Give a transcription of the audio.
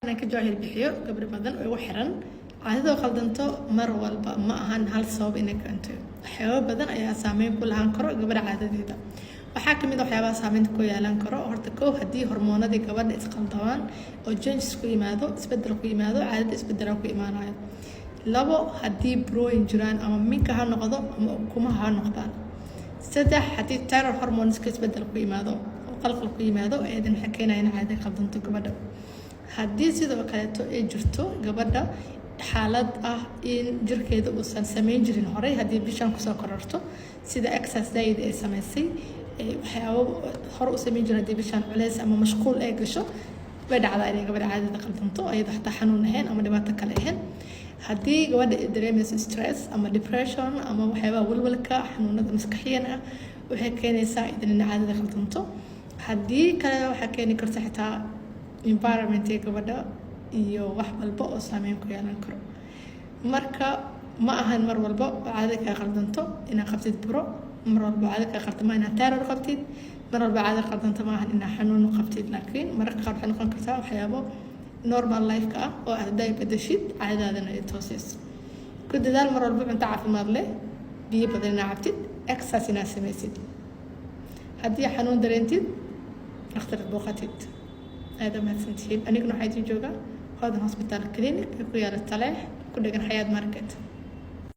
Inaan ka jaahil bixiyo gabdho badan oo igu xiran: caadadoo qaldanto mar walba ma ahan hal sabab inay keento. Waxyaabo badan ayaa saameyn ku lahaan karo gabadha caadadeeda. Waxaa kamid a waxyaabaha saameynta ku yeelan karo, horta kow, haddii hormoonadii gabadha isqaldamaan oo changes ku yimaado, isbedel ku yimaado, caadada isbedela ku imaanayo. Labo, haddii burooyin jiraan, ama minka ha noqdo ama ukumaha ha noqdaan. Saddex, haddii thyroid hormoneska isbedel ku yimaado oo qalqal ku yimaado, ayadan waxay keenaya in caadada qaldanto gabadha. Haddii sidoo kaleeto ay jirto gabadha xaalad ah in jirkeeda uusan sameyn jirin horey, haddii bishan kusoo kororto, sida exercise diet ay sameysay, waxyaabo hore u sameyn jirin, haddii bishan culeys ama mashquul ay gasho, way dhacdaa inay gabadha caadada qaldanto, ayadoo xataa xanuun ahayn ama dhibaato kale ahayn. Haddii gabadha ay dareemayso stress ama depression ama waxyaabaha walwalka, xanuunada maskaxiyan ah, waxay keenaysaa idan in caadada qaldanto. Haddii kale waxaa keeni karta xitaa environment ee gabadha iyo wax walba oo saameyn ku yeelan karo. Marka ma ahan mar walba oo caadada kaa qaldanto inaad qabtid buro, mar walba caadada kaa qaldanto ma inaad thyroid qabtid, mar walba caadada qaldanto ma ahan inaad xanuun qabtid. Laakiin mararka qaar waxay noqon kartaa waxyaabo normal life-ka ah oo aad hadday bedeshid, caadadaadana ay tooseyso. Ku dadaal mar walba cunto caafimaad leh, biyo badan inaad cabtid, exercise inaad sameysid. Haddii xanuun dareentid, dhakhtar booqatid. Aada mahadsantihiin. Aniguna waxaa idin joogaa Hodan Hospital Clinic ee ku yaala Taleex, ku dhegan Xayaat Market.